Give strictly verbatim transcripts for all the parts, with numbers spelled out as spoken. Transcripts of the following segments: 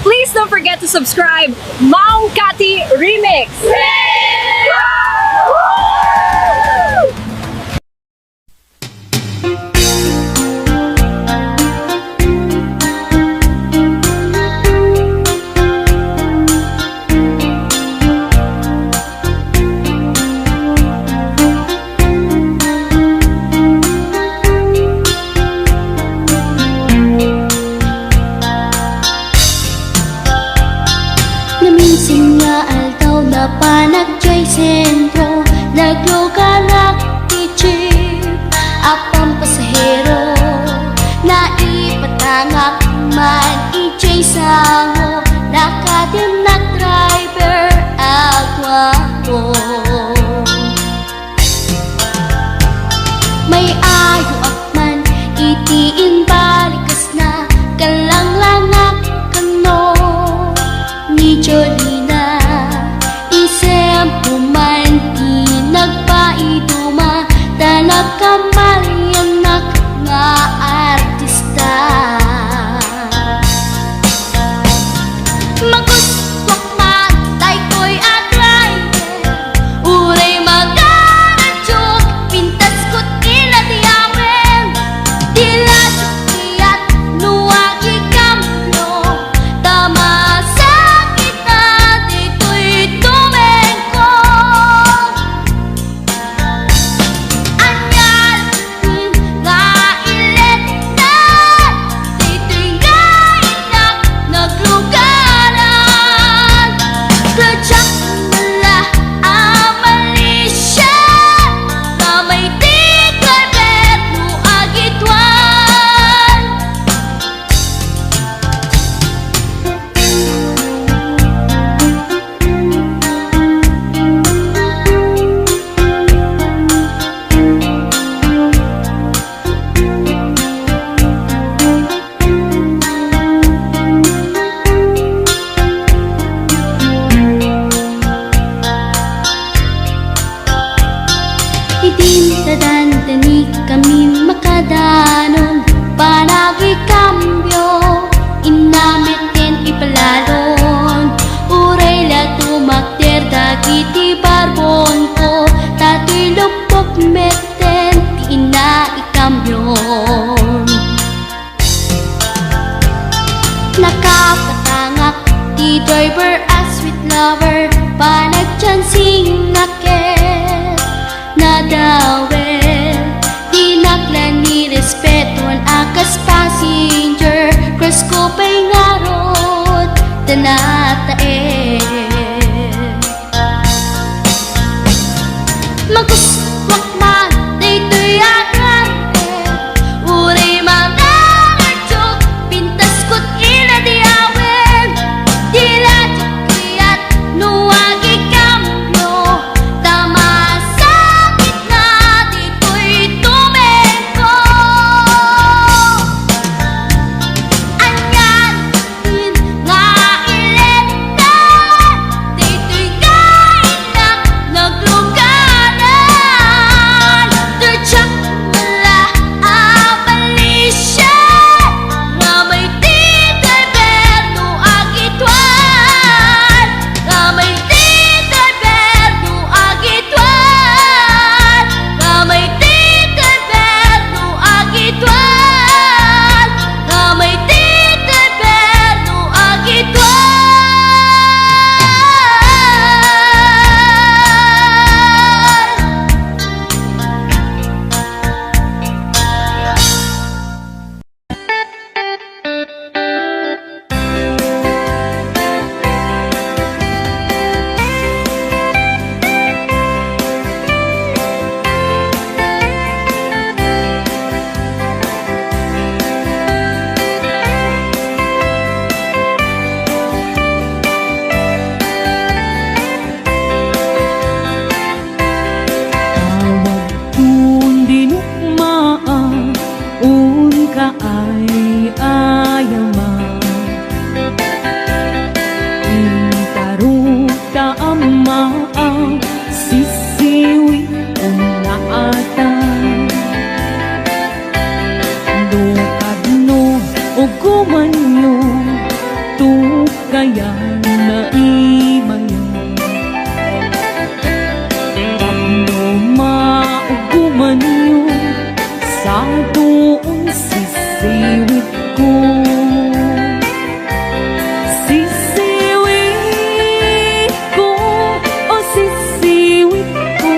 Please don't forget to subscribe, Ma'am Cathy Remix. Naminsan nga aldaw, napanak jay sentro, nagluganak ti jeep a pampasahero. Naipatangak man ijay sango, nakadennak driver a guapo. May ayoak man iti imbalikasna, kallanglangak kano ni Jolina. Isempo man ti nagpaiduma, ta nakamaliannak nga artista. Magustuak man daytoy a driver, uray magaradiok, pintasko ti ladiawen. Di la diak kayat no agikambio, ta masakit a ditoy tumengko. Ania nga iletna, ditoy nga innak naglugaran. Kadiak mala a malisia, ta may ti driver no agituan. Idin ta dandani kami makadanon, panagikambio, innametten ipalalon. Uray la tumakder dagiti barbonko, ta toy luppok metten ti inna ikambion. Nakapatangak ti driver a sweet lover, panagchansingak ket nadawel. Dinak la nirespetuan a kas passenger, crush ko pay ngarud ta nataen. Magustuak man daytoy a driver, uray magaradiok, pintasko ti ladiawen. Di la diak kayat no agikambio, ta masakit na ditoy tumengko. Ania nga iletna, Kayan naimayo. Tapno maugumanyo, saduon sisiwitko. Sisiwitko, o sisiwitko.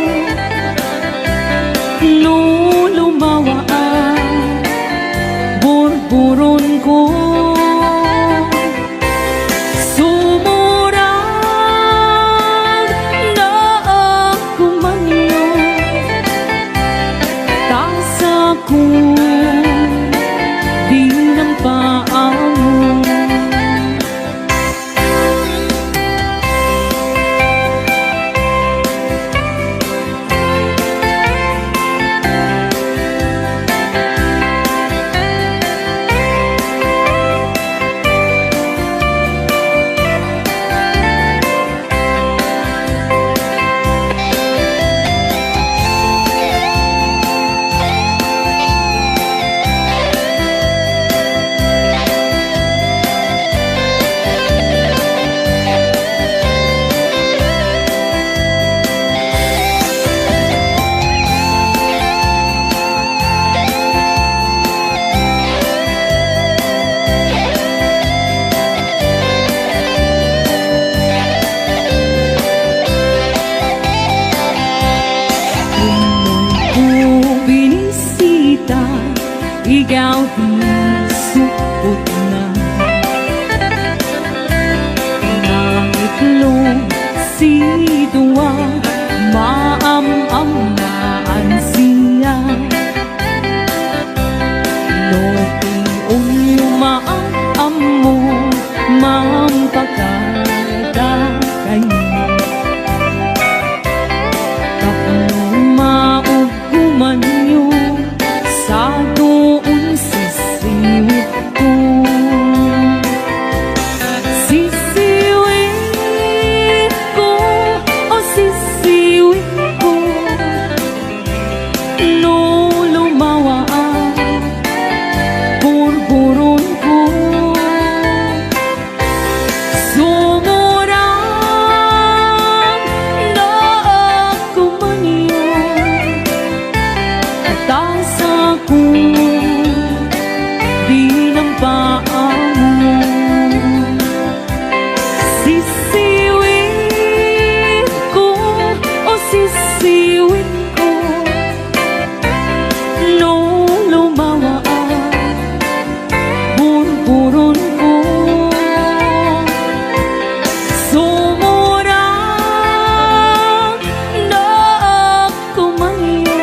No lumawaak, burburonko. Sumurang na kumanyo, ta sako di nang paamo. Binisita, ikaw di supot na. Nangitlog sidua, maam-am na ansia. No ti unyo maam-ammo, mampakada kayo. Tapno mauggumanyo, saduon sisiwitko. Sisiwitko, o sisiwitko. No lumawaak, burburonko. Sumurang na kumanyo, ta sako di nang paamo. Sisiwitko, o sisiwitko. No lumawaak, burburonko. Sumurang na kumanyo,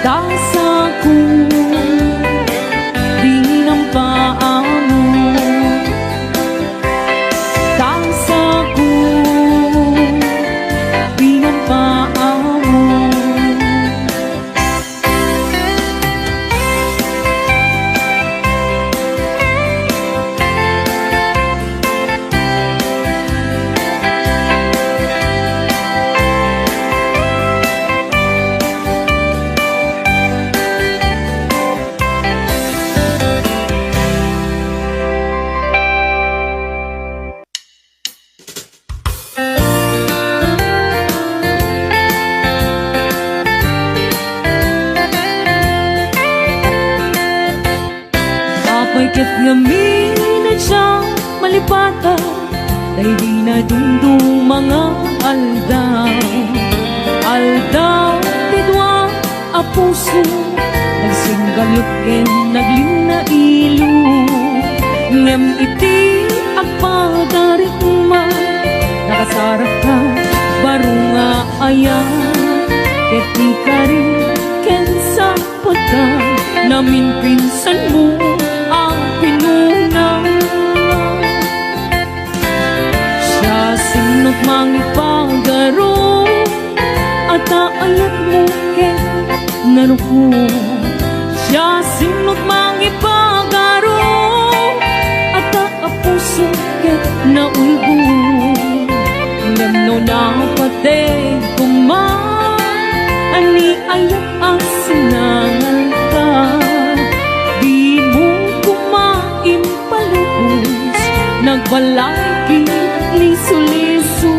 ta sako di nang paamo. Ta sako di nang paamo. Apay ket ngamin a diak malipatan, daydi nadumduma nga aldaw. Aldaw ti dua a puso, nagsinggalut ken naglinnailo. Ngem iti agpagarikma, nakasaraka baro nga ayat, ket ti kari ken sapata, naminpinsanmo a pinuna. Siasino ti mangipagaro, adda ayatmo ken narukmo. Siasino ti mangipagaro, adda a puso ket naulbod. Ngem no napateg koma, ania ayat a sinangalka? Dimo koma impalubos Nagbalay ni Suliso.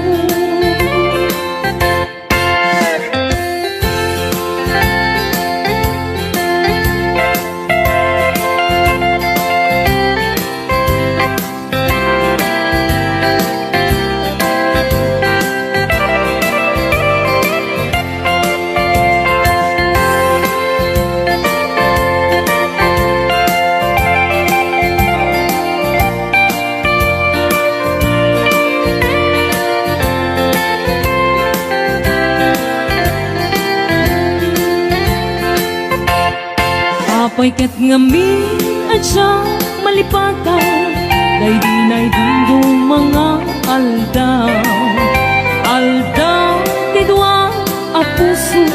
Apay ket ngamin a diak malipatan daydi naidumduma nga aldaw. Aldaw ti dua a puso,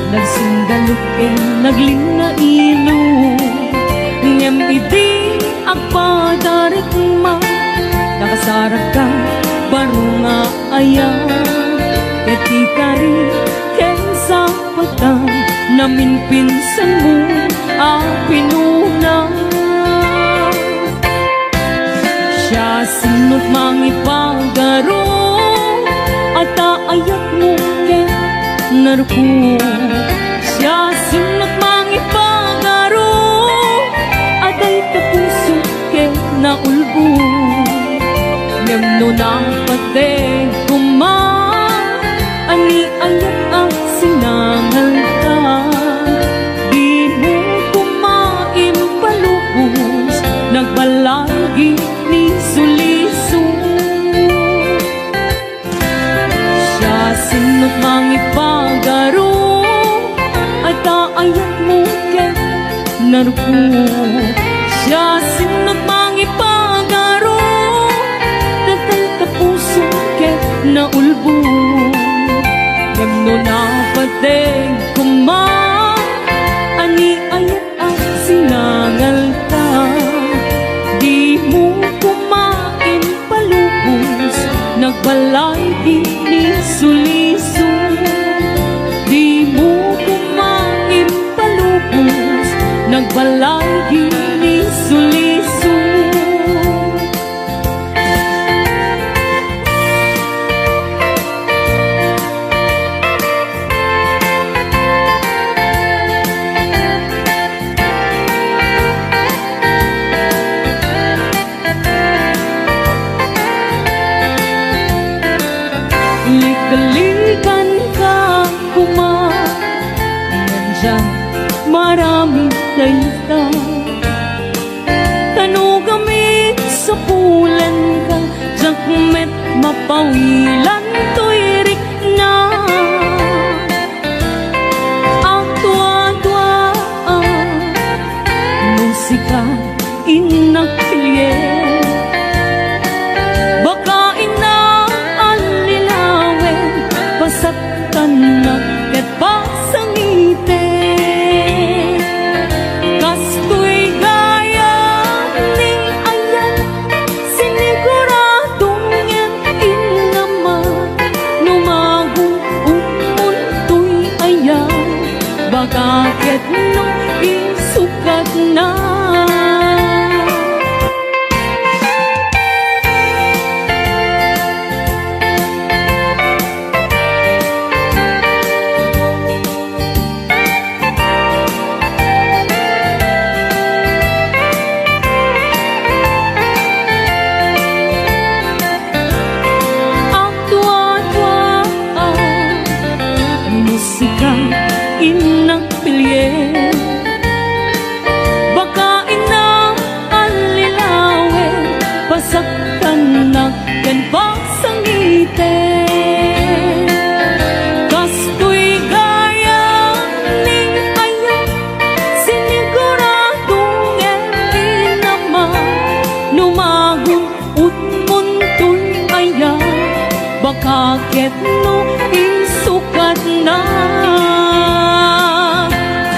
nagsindalog ken naglinnailo. Ngem idi agpadarikma, nakasaragka baro nga aya, ket ti kari ken sapatan, naminpinsanmo a pinuna. Siasino't mangipagaro, adda ayatmo ken narko. Siasino't mangipagaro, adda dayta puso ken naulbo. Ngem no napateg koma, ania ayat a sinangalta? Dimo koma impalubos, nagbalay ni Suliso. Siasino't mangipagaro, adda ayatmo ken narko. Siasino't mangipagaro, adda dayta puso ken naulbo. Ngem no napateg koma, ania ayat a sinangalta? Dimo koma impalubos, nagbalay ni Suliso. Dimo koma impalubos, nagbalay ni Suliso. Liklikanka koma, ngem diak maramid dayta. Tano gamin sapulenka, diak met mapawilan toy rikna. Agduadua a musika, innak pilien. Baka innak allilawen, pasaktannak ket pasangiten. Kastoy gayam ni ayat, sinigurado ngem innamak, no magun-odmon toy ayat, baka ket no isukatna. Agduadua a musika, innak pilien. Baka innak allilawen, pasaktannak ken pasangiten. Kastoy gayam ni ayat, sinigurado ngem innamak, no magun-odmon toy ayat, baka ket no isukatna.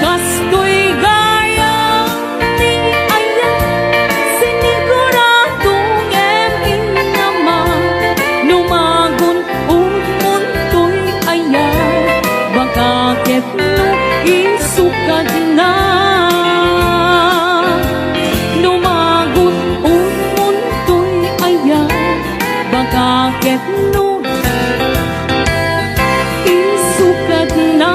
Kastoy gayam ni ayat, sinigurado ngem innamak, no magun-odmon toy ayat, baka ket no isukatna. No magun-odmon toy Ket no isukatna.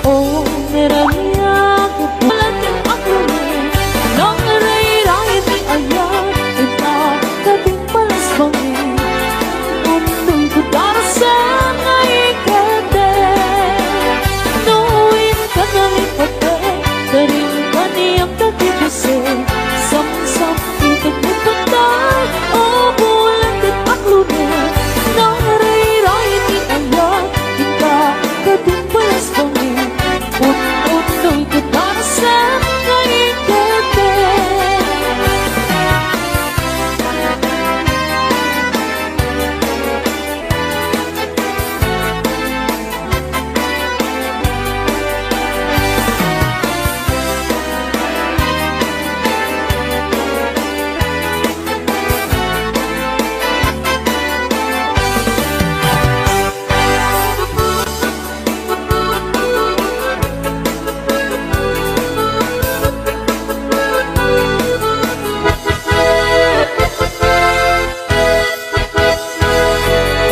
O, naraniag, bulan ng aklunan, nang rayrayan ti ayat, ita, kating palasbangi, umtoy ko darasem nga ikete. No inka nalipate, karin kaniak dagiti samsam iket ni patay, o bulan ket aklunen, nang rayrayan ti ayat, inka kadumbas kami, un-unnoy ket darasem nga ikete.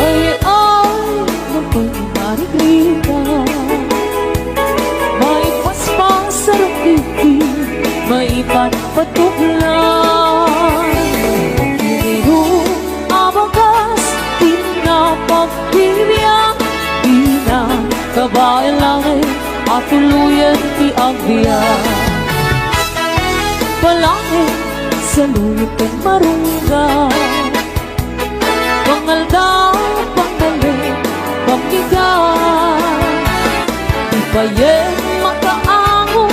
Ay, ay, napaymarikrika. Maipaspas a rukiti, maipatpatuklan. Ang diriyo a bagas, di na pagbibiag, di na kabaelan, a tuluyan ti agbiag. Palangit, saluyot ken marunggan. Pangaldaw, pangtalek, pammigat. Ipayen makaango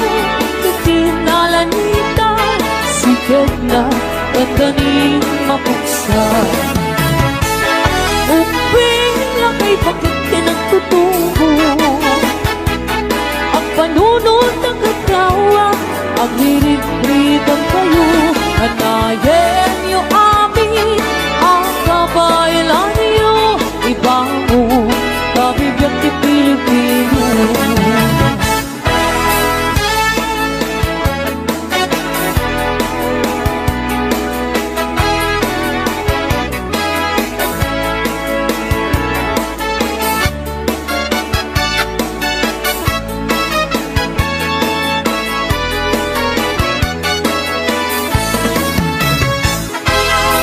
iti nalanita, siketna, ket kani mapuksa. Ubbing lakay bakit ti nagtutubo. Agpanunot a gaggawa, agriritritang kayo, anayenyo amin a kabaelanyo, ibangon, kabibiag ti Pilipino.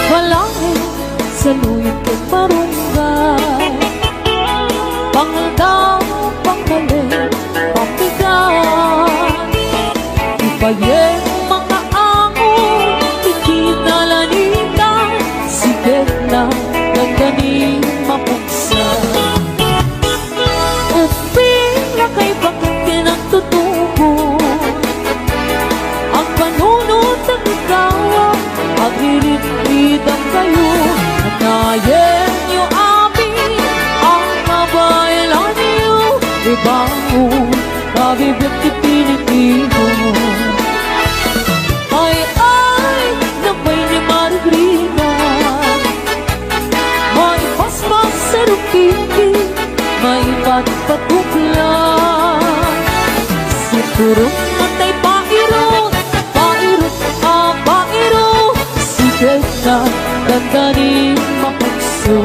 Balangin, saluyot ken marunggan. Pangaldaw, pangtalek, pammigat. Ipayen makaango iti nalanita, siketna, ket kani mapuksa. Ubbing lakay bakit ti nagtutubo. Agpanunot a gaggawa, agriritritang kayo, anayenyo amin a kabaelanyo, ibangon, kabibiag ti Pilipino. Ay, ay, napay ni Margarita. Maipaspas a rukiti, maipatpatuklan. Sinturon natay pairut, pairut a pairut, siket na dandani mapukso.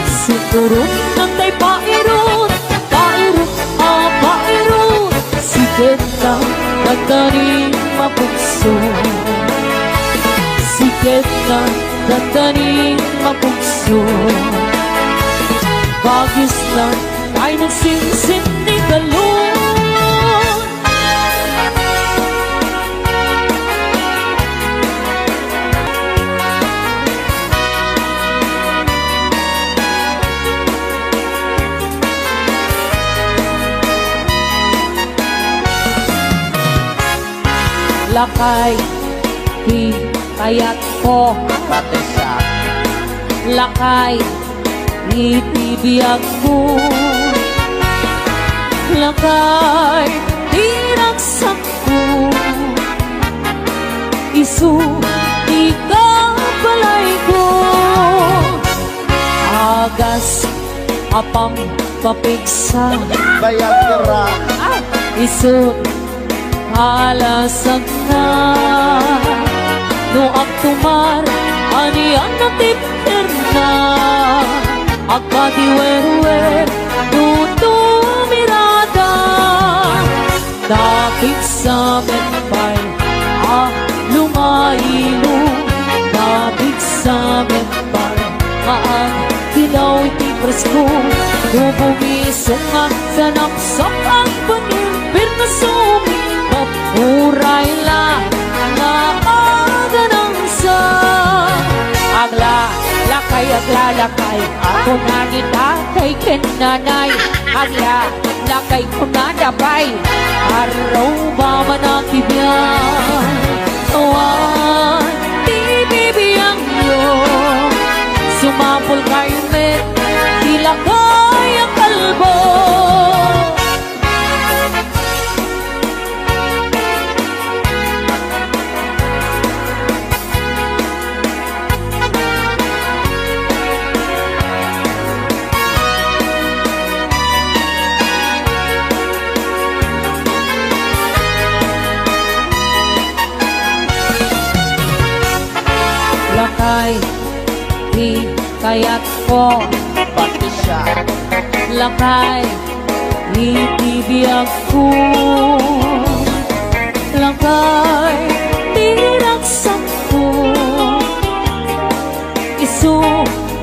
Sinturon natay pairut, pairut a pairut, siket na dandani mapukso. Siket na dandani mapukso. Bagis na ay nagsinsin ni Galon. Lakay ti kayatko. Pati siak. Lakay iti biagko. Lakay ti ragsakko. Isu ti kabalayko. Agas a pampapigsa. Bayag ra. Ah, isu alasagna. No agtumar, ania ti perna? Agpadiwerwer, no tumirada. Napigsa met pay a lumaino. Napigsa met pay nga agkilaw iti presko. No bumisong nga sanapsap ang pangin, pirna sumipap, uray la nga aganangsa. Agla, lakay, aglalakay, kuna ni tatay ken nanay. Agla, lakay, kuna da pay, arruba man a ti biag. Awan ti bibiagyo, sumapulkay met ti lakay a kalbo. Lakay ti kayatko. Pati siak. Lakay iti biagko. Lakay ti ragsakko. Isu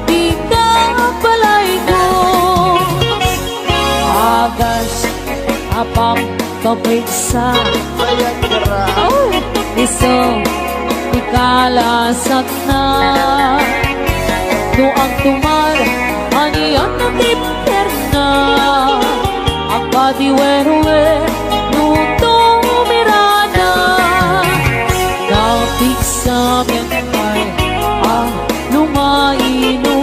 ti kabalayko. Agas a pampapigsa. Ay, isu ti kalasakna. No agtumar, ania ti perna? Agpadiwerwer, no tumirada. Napigsa met pay a lumaino.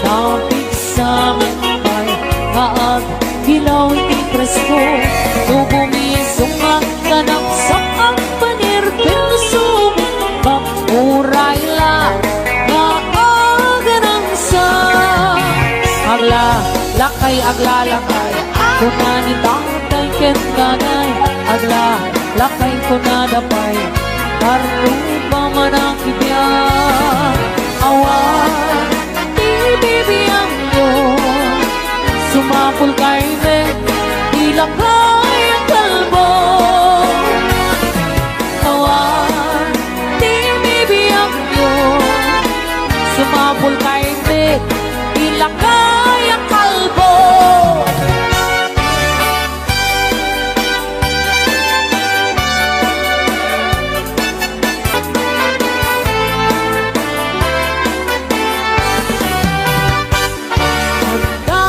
Napigsa met pay nga agkilaw iti presko. No bumisong nga kanapsak ang panirpin, sumipap, uray la nga aganangsa. Agla, lakay, aglalakay, kuna ni tatay ken nanay. Agla, lakay, kuna da pay, arruba man a ti biag. Awan ti bibiagyo, sumapulkay met ti lakay a kalbo. Awan ti bibiagyo, sumapulkay met ti lakay a kalbo. Adda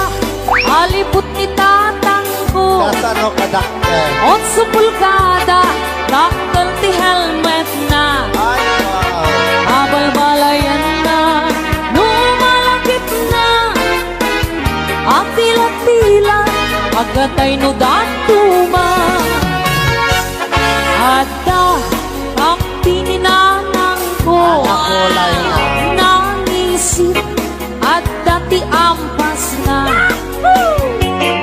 a liput ni tatangko. Kasano kadakkel? Otso pulgada, dakkel ti helmetna. Ay, wow. Abalbalayanna, lumalakipna. Agtilatila, agkatay no dadduma. Adda a pininanangko. Anak ko, Laila. Nangisit, adda ti ampasna.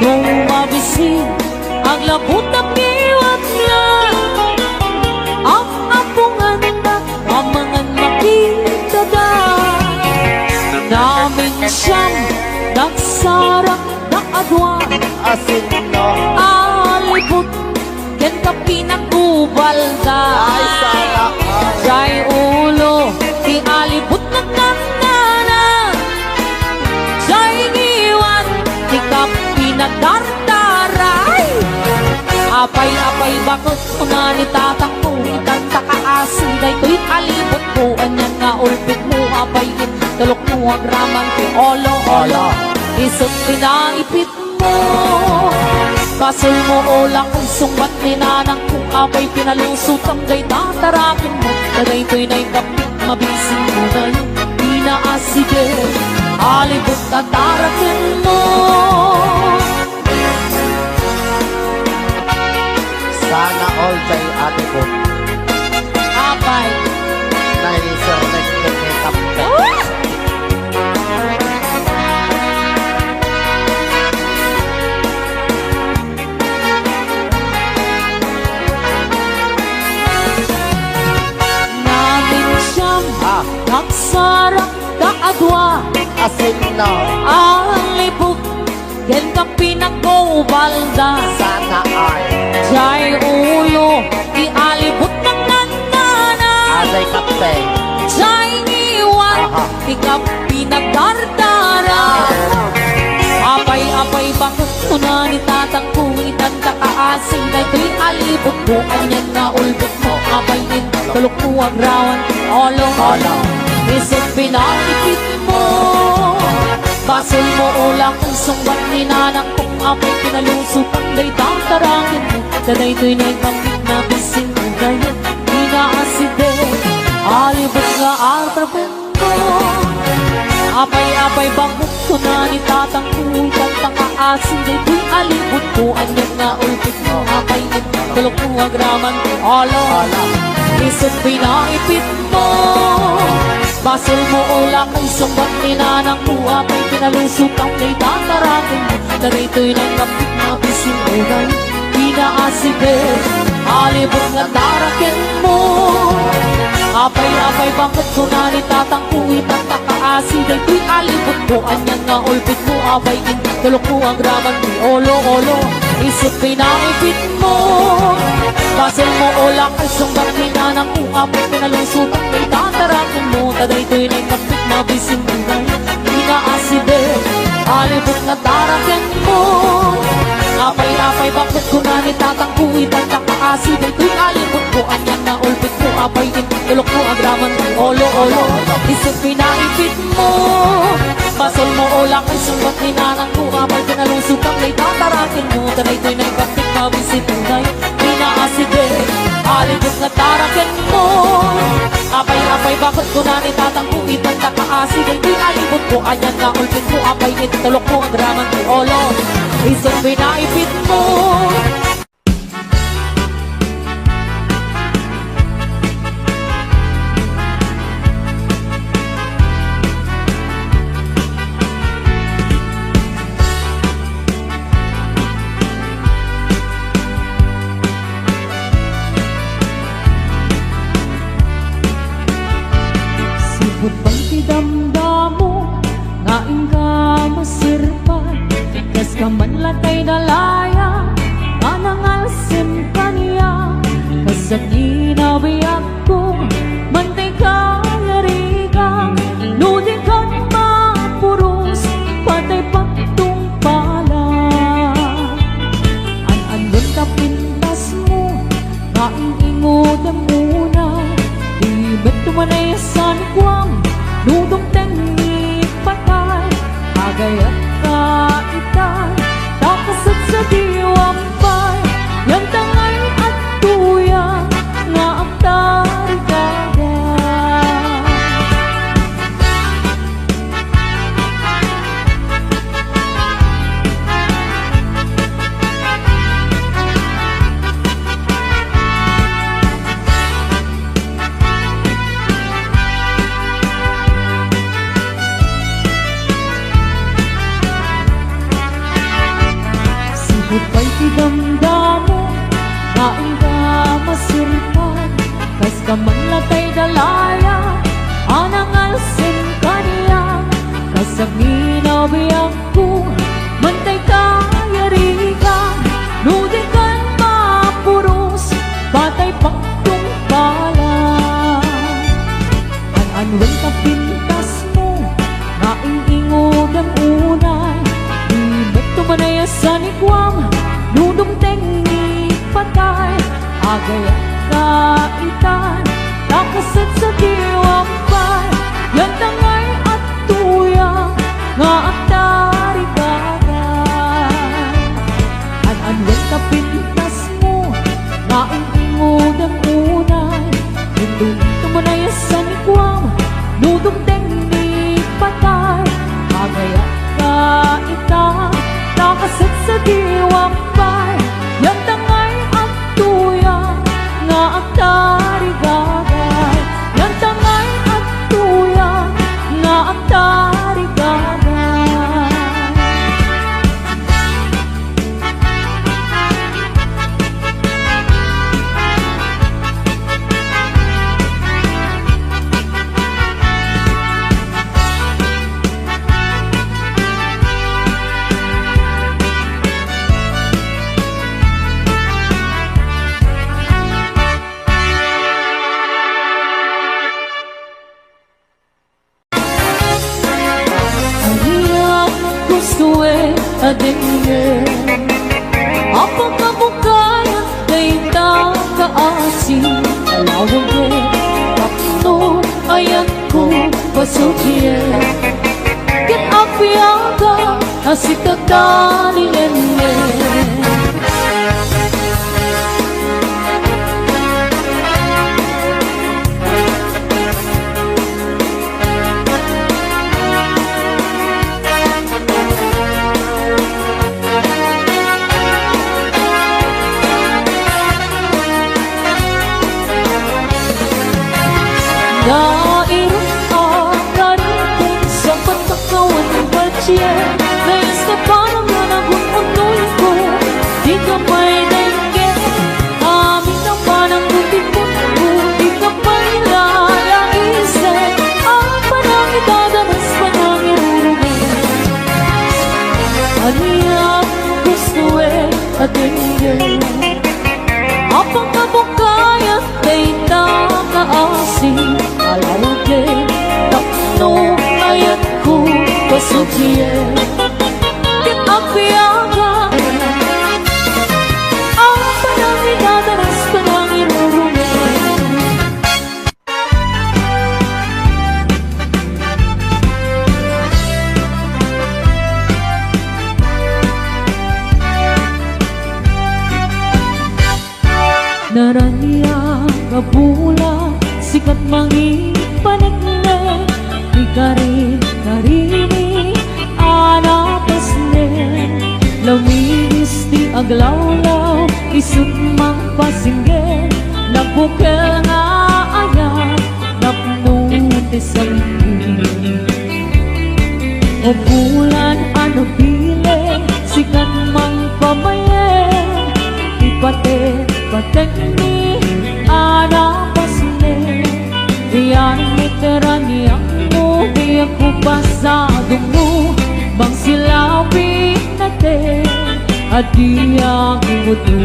No mabisi, agla Nabutang iwat nga, ap-apungan da, amangan makita da. Namin siyam, nagsarak na adua. Asin no? Alibut, ken kapinagubal da. Ay, sana all. Jay ulo, ti alibut nagkannana. Jay ngiwan, ti kapinagdar- Taray! Apay, apay, baket, kuna ni tatangko, itanta kaasi, daytoy alibutko, anian nga ulpitmo, apay, intulokmo, agraman ti olo, olo, isut ti naipitmo. Basolmo, ulak, sungbat ni nanangko, apay, pinalusotam, dayta tarakenmo, ta daytoy naikapit, mabisinmo, daytoy, di naasideg, alibut a tarakenmo. Sana all jay ate ko. Apay. Naisernek ket ni Kapten. Ah! Namin siyam, ah, nagsarak ta adua. Asin no? Alibut ken kapinagubal da. Sana all. Jay ulo, ti alibut nagkannana. Ajay kapten. Jay ngiwan, aha, ti kapinagdardara. Ah. Apay, apay, baket, kuna ni tatangko, itanta kaasi, daytoy alibutko, anian nga ulpitmo, apay, intulokmo, agraman ti olo, olo, isut pinaipit mo. Basolmo, ulak, sungbat ni nanangko, apay, pinalusotam, dayta tarakenmo, ta daytoy naikapit, mabisinmo, daytoy, di naasideg, alibut nga atrapenmo. Apay, apay, baket, kuna ni tatangko, itanta kaasi, daytoy alibutko, anian nga ulpitmo, apay, intulokmo, agraman ti olo, isut pinaipit mo. Basolmo, ulak, sungbat ni nanangko, apay, pinalusotam, dayta tarakenmo, ta daytoy naikapit, mabisinmo, daytoy, di naasideg, alibut nga tarakenmo. Apay, apay, baket, kuna ni tatangko, itanta kaasi, daytoy alibutko, anian nga ulpitmo, apay, intulokmo, agraman ti olo, olo, isut pinaipit mo. Basolmo, ulak, sungbat ni nanangko, apay, pinalusotam, dayta tarakenmo, ta daytoy naikapit, mabisinmo, daytoy, di naasideg, alibut nga tarakenmo. Apay, apay, baket, kuna ni tatangko, itanta kaasi, daytoy alibutko, anian nga ulpitmo, apay, intulokmo, agraman ti olo, olo, isut pinaipit mo. Basolmo, ulak, sungbat ni nanangko, apay, pinalusotam, dayta tarakenmo, ta daytoy naikapit, mabisinmo, daytoy, di naasideg, alibut nga tarakenmo. Apay, apay, baket, kuna ni tatangko, itanta kaasi, daytoy alibutko, anian nga ulpitmo, apay, intulokmo, agraman ti olo, isut pinaipit mo. Sipud pay ti damdamo nga inka masirpan, kas ka man la tay dalaya nga nangalsim kaniak, kas sa kinabiak ko, mantay ka narigat, no di ka mapuros, patay pagtungpala. An-annon ta pintasmo, nga ing-ingodem una, di met tumanay a sanikuam, no dumteng ni patay, agayat ka itay, ta kasadsadiwam pay, yan ta ngay adtoya nga agtarigada. Sipud pay ti damdamo Manlatay dalaya a nangalsin kaniak, kasami na biagko, mantay kayarigan, no di kan mapuros, patay pagtungpalan. An-anuen ta pintasmo, nga ing-ingodem unay, di met tumanay a sanikuam, no dumteng ni patay, agayat ka itan, ta kaset sa diwam pay, yan tangay at tuya, nga agtarigagay. An-anuen ta pintasmo, nga ing-ingodem unay, inton tumanay a sanikuam, no dumteng ni patay, agayat ka ita, ta kaset sa diwam pay, yan tangay at tuya, nga agtarigagay, yan tangay at tuya, nga agtarigagay. Ania gustoek a dengngen? Apay a bukayak dayta nga asi, alawagek tapno ayatko pasugien. Ket agbiagak a sika ta ni Nene. Nairut a karikong sa pagkakawan patien, naiska parang nga nagun-unoy ko, di ka pay denggen. Amin a panang utipon ko, di ka pay layaisen. Ang panangidadanas, panangirurungan. Ania gustoek a dengngen? Apay a bukayak dayta nga asi, alawagek tapno ayatko pasugien. Ket agbiagak a panangidadanas, panangirurungan. Naraniag a bulan, sikat mangipaneknek, ikarin-karini a napasnek. Lamiis ti aglawlaw, isut' mangpasingger, nabukel nga ayat, napno ti sakit. O bulan a nabileg, sikat mangpamayen, ipatek-patekmi a napasnek. Diak iteraniakmo, diak pasadungmo, mangsilabi natek a diak imudo.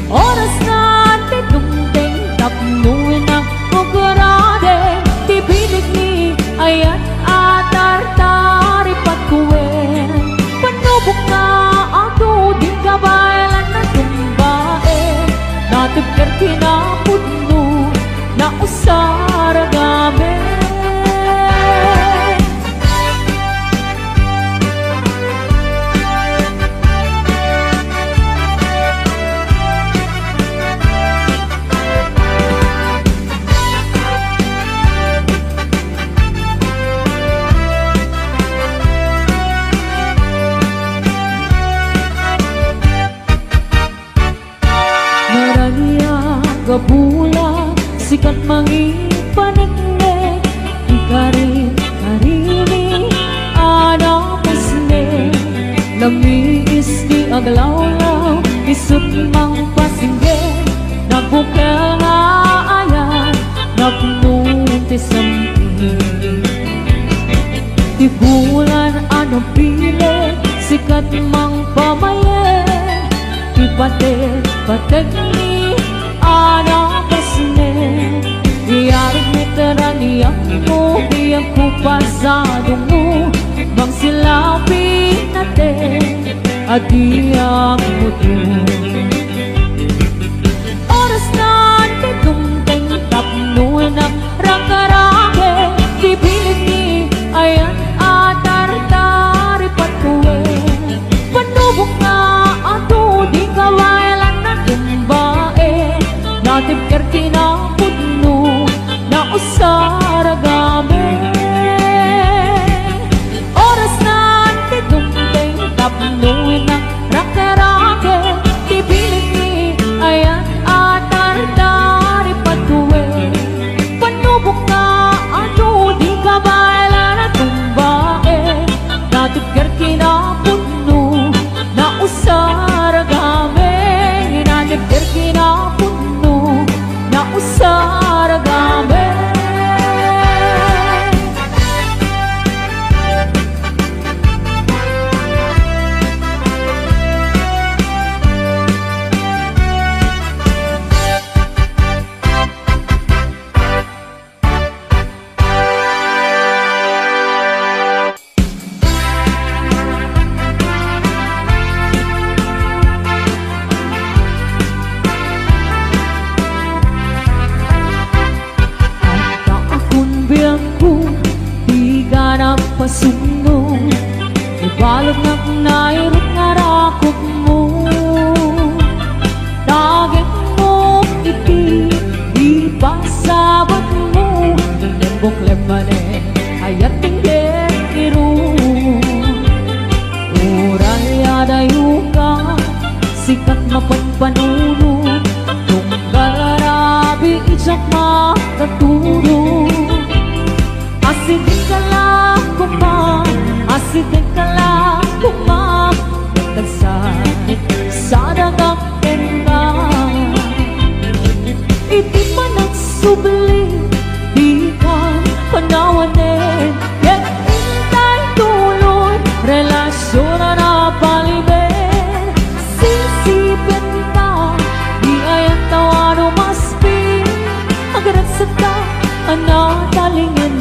Orasna ti dumteng tapno innak uguradek ti bileg ni ayat a tartaripat kuwen. Panubok nga adu, di kabaylan natumbaen, natibker ti napudno, nausarag amin. Naraniag a bulan, sikat mangipaneknek, ikarin-karini a napasnek. Lamiis ti aglawlaw, isut' mangpasingger, nabukel Mangpamayen ti patek-patekmi a nakasne. Iyarig met raniagmo, biagko pasadongmo, mangsilapi nate a di agmuto. Orasnan ti dumteng tapno inak rakarake ti bilinmi, ayan a tartari patuwen. Panubok nga adu, di kabaelan a tumbae, natibker kinapudno, nausaragami. Orasnan ti dumteng tapno inak rakarake ti bilinmi, ayan a tartari patuwen. Panubok nga adu, di kabaelan a tumbae, natibker kinapudno, nausaragami. Natibker kinapudno, nausaragami. Adda a kon biagko, dika napasumno. Ibalegnak nairut nga rakopmo. Tagekmo iti ipasabatmo. Nembok lemmane, ayat ti iru. Uray adayoka, sikat mapagpanuno, tunggal rabii diak makaturo. Asidegka la koma, asidegka la koma, ket sadagak kenka. Iti panagsubli, dika panawanen, ket intay tuloy, relasionan a paliber. Sinsipenta, di ayan tawano maspi, agragsakta a natalingengen.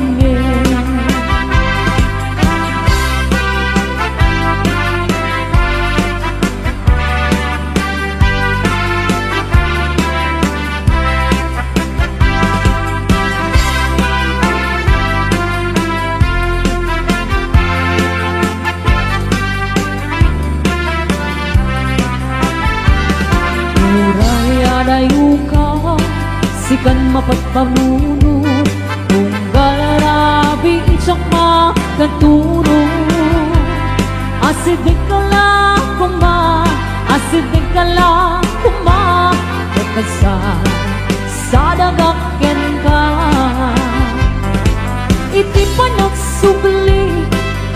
Uray adayoka, sikan mapagpamuno, tunggal rabii diak makaturo. Asidegka la koma, asidegka la koma, ket sadagak kenka. Iti panagsubli,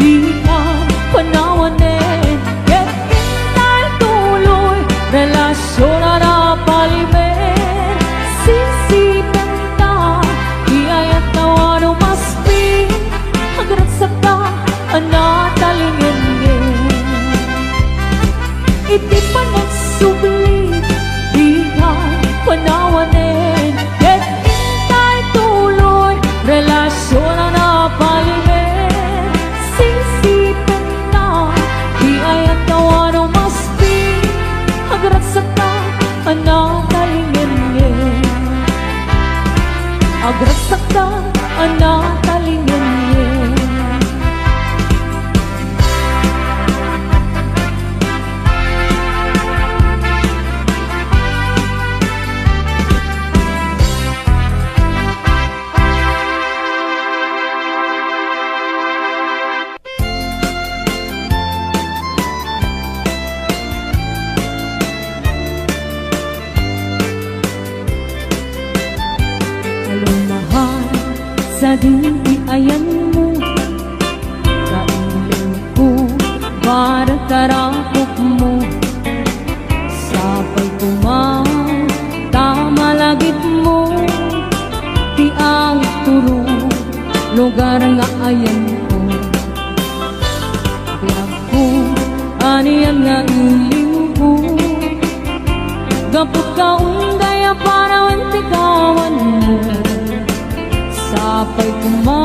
dika panawanen, ket intay tuloy, relasionan a paliber. Sinsipenta, di ayan tawano maspi, agragsakta a natalingengen. Iti panagsubli, dika panawanen, ket intay tuloy, relasionan a paliber. Sinsipenta, di ayan tawano maspi, agragsakta a natalingengen. Agragsakta a natalingengen. Hello, mahal, sadin ti ayanmo. Kailem ko, barkarakopmo. Sapay koma ta malagipmo ti agturong lugar nga ayanko. Biagko a Ayan nga iliwko, gapu ta unday a para wen ti kawanmo. Sapay koma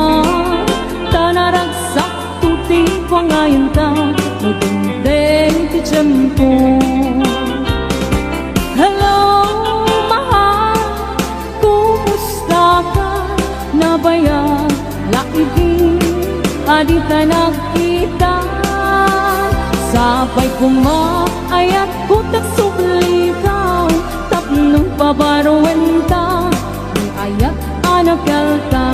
ta naragsak ti pangayan ta, no dumteng ti tiempo. Hello, mahal, kumusta ka? Nabayag la idi a dita nagkita. Sapay koma, ayatko ta agsublikaw tapno pabaruen ta ti ayat a nakalta.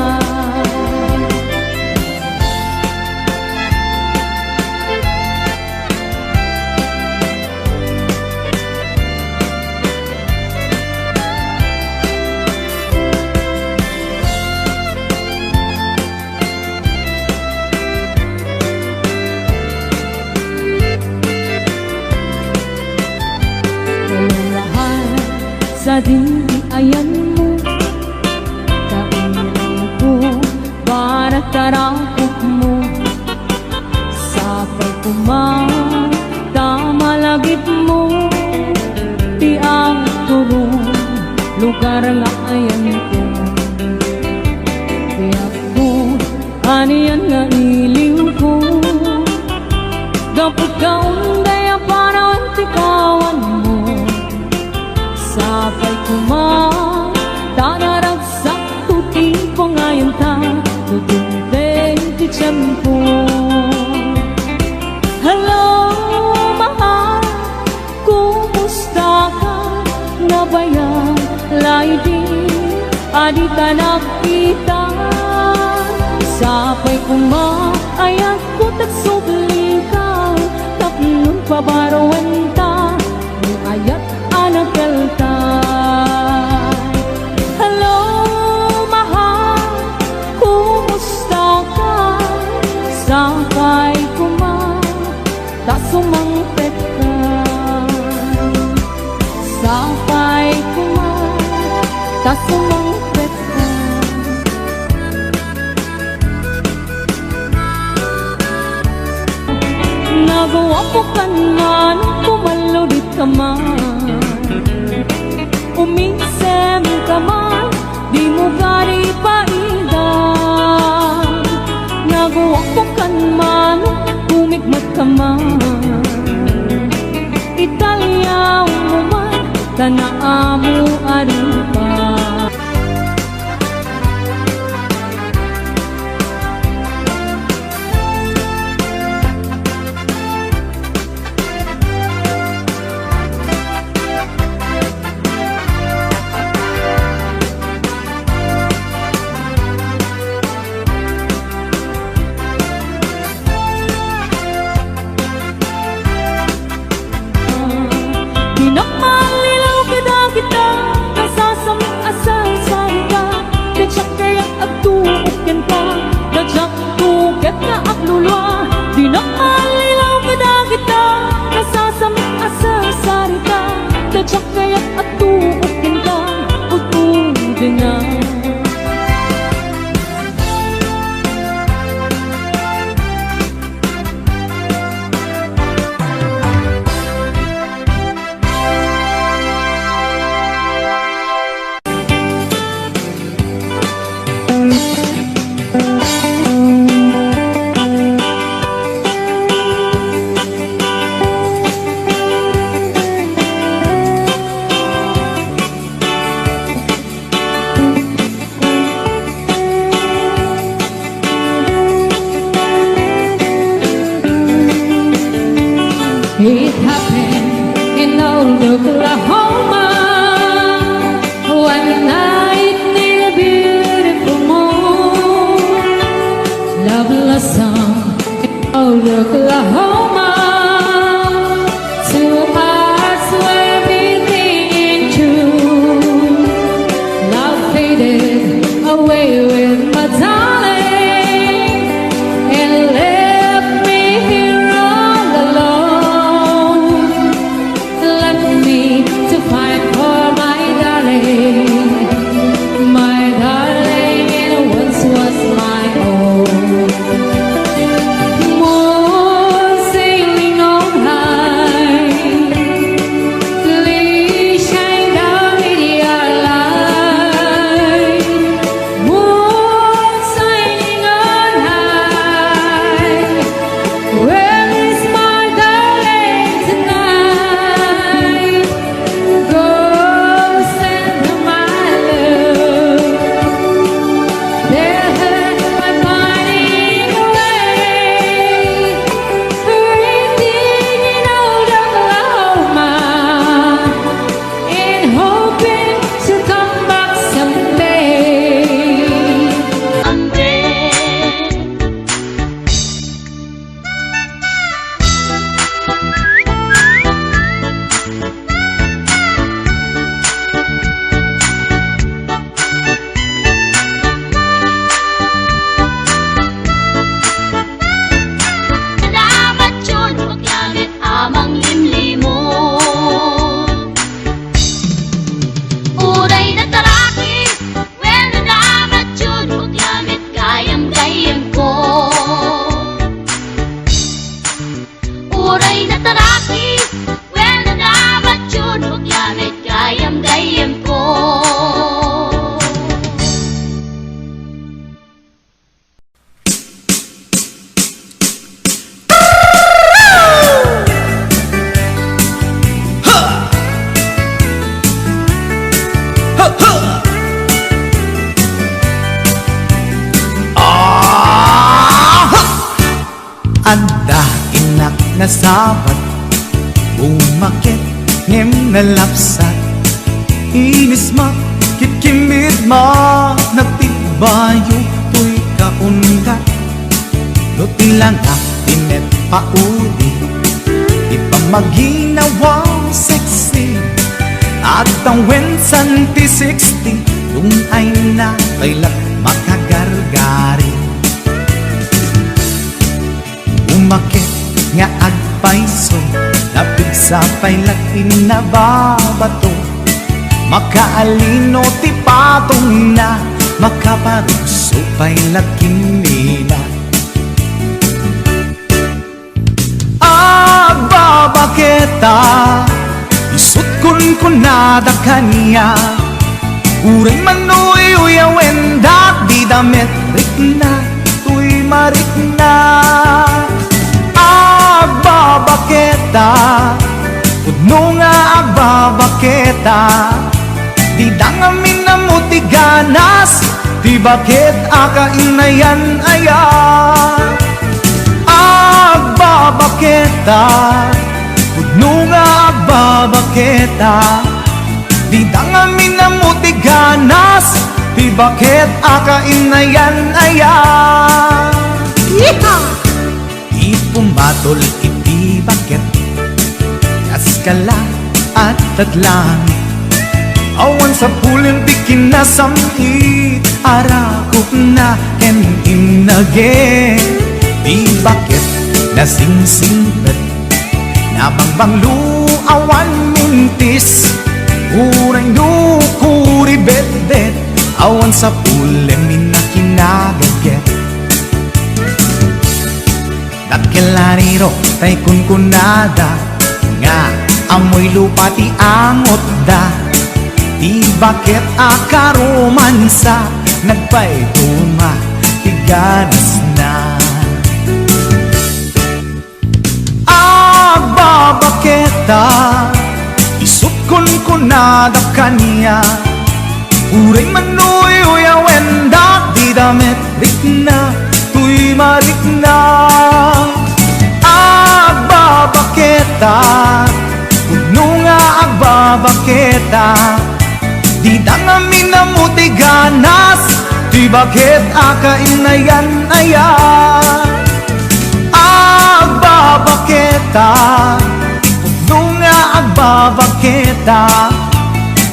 Mahal, sadin ti ayanmo, kailingko, para tarakupmo. Sapay koma ta malagipmo ti agturong lugar nga ayanko. Ti agko, anian nga iliwko, gapu ta unday a para wen ti kawanmo. Sapay koma ta naragsak ti pangayan ta, no dumteng ti tiempo. Hello, mahal, kumusta ka? Nabayag la idi a dita nagkita. Sapay koma, ayatko ta agsublikaw tapno pabaruen ta ti ayat a nakalta. Hello, mahal, kumusta ka? Sapay koma ta sumangpet ka. Sapay koma ta sumangpet ka. Naguapo kan man, kumalludit ka man, umingsem ka man, dimo gari paida. Naguapo kan man, kumikmat ka man, italiawmo man, ta naammo a rupa. Dinak mallilaw kadagita nasasamit a sarsarita, ta diak kayat agtuok kenka, ta diak tuget nga aglulua. Dinak mallilaw kadagita nasasamit a sarsarita, ta diak kayat agtuok kenka, ududena. It happened in old Oklahoma, one night near a beautiful moon. Love blossom in old Oklahoma, two hearts were beating in tune. Love faded away with my darling and left me here all alone. Left me to find for my darling, my darling, and once was my own. Moon Kay nataraki, wen, nanabatyon, maklamit gayam gayyemko. Adda innak nasabat, bumaket ngem nalapsat. Inismak ket kimmidma, nagtibbayo toy kaundat. Dutlang ak ti met pauli, ti pamaginawa sexy. Agtawen san ti sixty, dun ay na pay la makagargari. Umaket nga agpayso, napigsa pay la ti nababato. Makaalino ti patongna, makaparugso pay la kimmina. Agbabaketa, isut' kunkunada kaniak. Uray man no uyuyawenda, dida met rikna toy marikna. Agbabaketa, pudno nga agbabaketa, dida ngamin ammo ti ganas ti baket a kainayan-ayan. Agbabaketa, pudno nga agbabaketa, dida ngamin ammo ti ganas ti baket a kainayan-ayan. Yeehaw! Ipumatol iti baket, kaskala, addat langit. Awan sapulen ti kinasam-it, arakupna ken innage. Ti baket nasingsingpet, nabangbanglo, awan mintis. Uray no kuribetbet, awan sapulen ti kinagaget. Dakkel a riro tay kunkunada nga ammoy lupa ti angotda. Ti baket a karomansa, nagpayduma ti ganasna. Agbabaketa, isut' kunkunada kaniak. Uray man no uyuyawenda, dida met rikna toy marikna. Agbabaketa, pudno nga agbabaketa, dida ngamin ammo ti ganas ti baket a kainayan-ayan. Agbabaketa, pudno nga agbabaketa,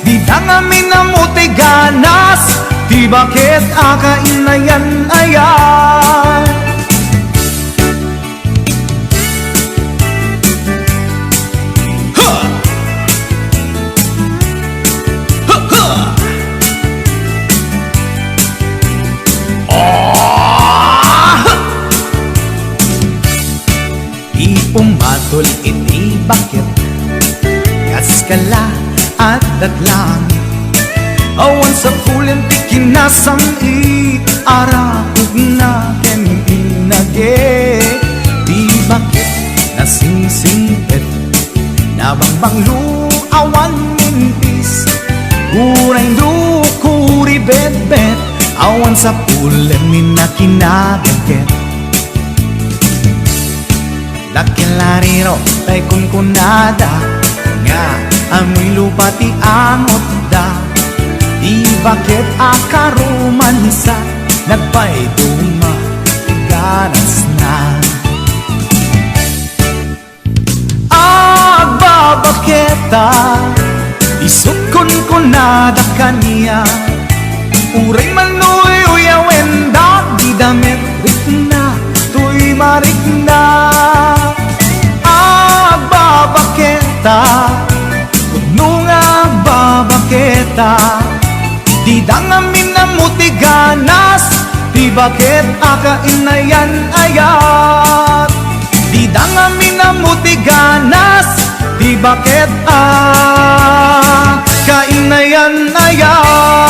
dida ngamin ammo ti ganas ti baket a kainayan-ayan. Ha! Ha, ha! Ah! Ti pumatol iti baket, kaskala, addat langit. Awan sapulen ti kinasam-it, arakupna ken innage. Ti baket nasingsingpet, nabangbanglo, awan mintis. Uray no kuribetbet, awan sapulen ti kinagaget. Dakkel a riro tay kunkunada nga ammoy lupa ti angotda. Ti baket a karomansa, nagpayduma ti ganasna. Agbabaketa, isut' kunkunada kaniak. Uray man no uyuyawenda, dida met rikna toy marikna. Agbabaketa, pudno nga agbabaketa, dida ngamin ammo ti ganas ti baket a kainayan-ayan. Dida ngamin Ammom ti ganas ti baket a kainayan-ayan.